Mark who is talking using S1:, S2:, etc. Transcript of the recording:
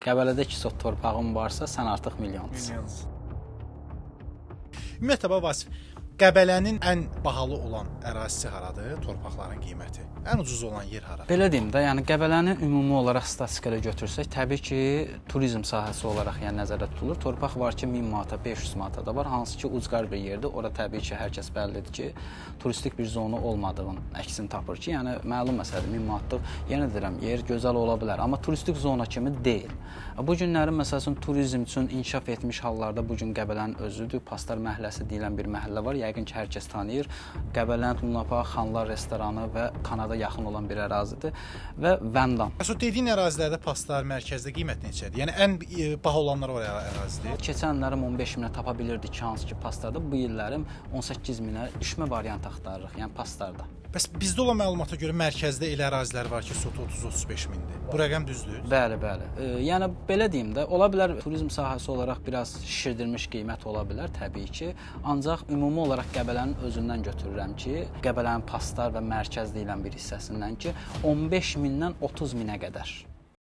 S1: Qəbələdə 2 sot torpağın varsa, sən artıq milyonçusan.
S2: Ümumiyyətlə bax Vasif, Qəbələnin ən bahalı olan ərazisi haradır? Torpaqların qiyməti. Ən ucuz olan yer haradır?
S1: Belə deyim də, yəni Qəbələni ümumi olaraq statistikada götürsək, təbii ki, turizm sahəsi olaraq yəni nəzərdə tutulur. Torpaq var ki, 1000 manata, 500 manata da var, hansı ki, ucqar bir yerdir. Ora təbii ki, hər kəs bəllidir ki, turistik bir zonu olmadığının əksini tapır ki, yəni məlum məsələdir, 1000 manatlıq, yenə deyirəm, yer gözəl ola bilər, amma turistik zona kimi deyil. Bu günlərin məsəl üçün turizm üçün inkişaf etmiş hallarda bu gün Qəbələnin özüdür. Pastar məhəlləsi deyilən bir məhəllə var. Yəqin ki, hər kəs tanıyır. Qəbələnin Luna Park, Xanlar restoranı və Kanada yaxın olan bir ərazidir və Vəndan.
S2: Bəs o dediyin ərazilərdə Pastar mərkəzdə qiymət neçədir? Yəni ən baha olanlar o ərazidir.
S1: Keçən illərim 15 minə tapa bilirdik ki, hansı ki Pastarda, bu illərim 18 minə düşmə variantı axtarırıq, yəni Pastarda.
S2: Bəs bizdə olan məlumata görə mərkəzdə elə ərazilər var ki, sotu 30-35 mindir. Bu rəqəm düzdür?
S1: Bəli, bəli. Yəni belə deyim də, ola bilər turizm sahəsi olaraq biraz şişirdilmiş qiymət ola bilər təbii ki, ancaq ümumi olaraq Qəbələnin özündən götürürəm ki, Qəbələnin Pastar və mərkəz deyilən bir hissəsindən ki, 15 mindən 30 minə qədər.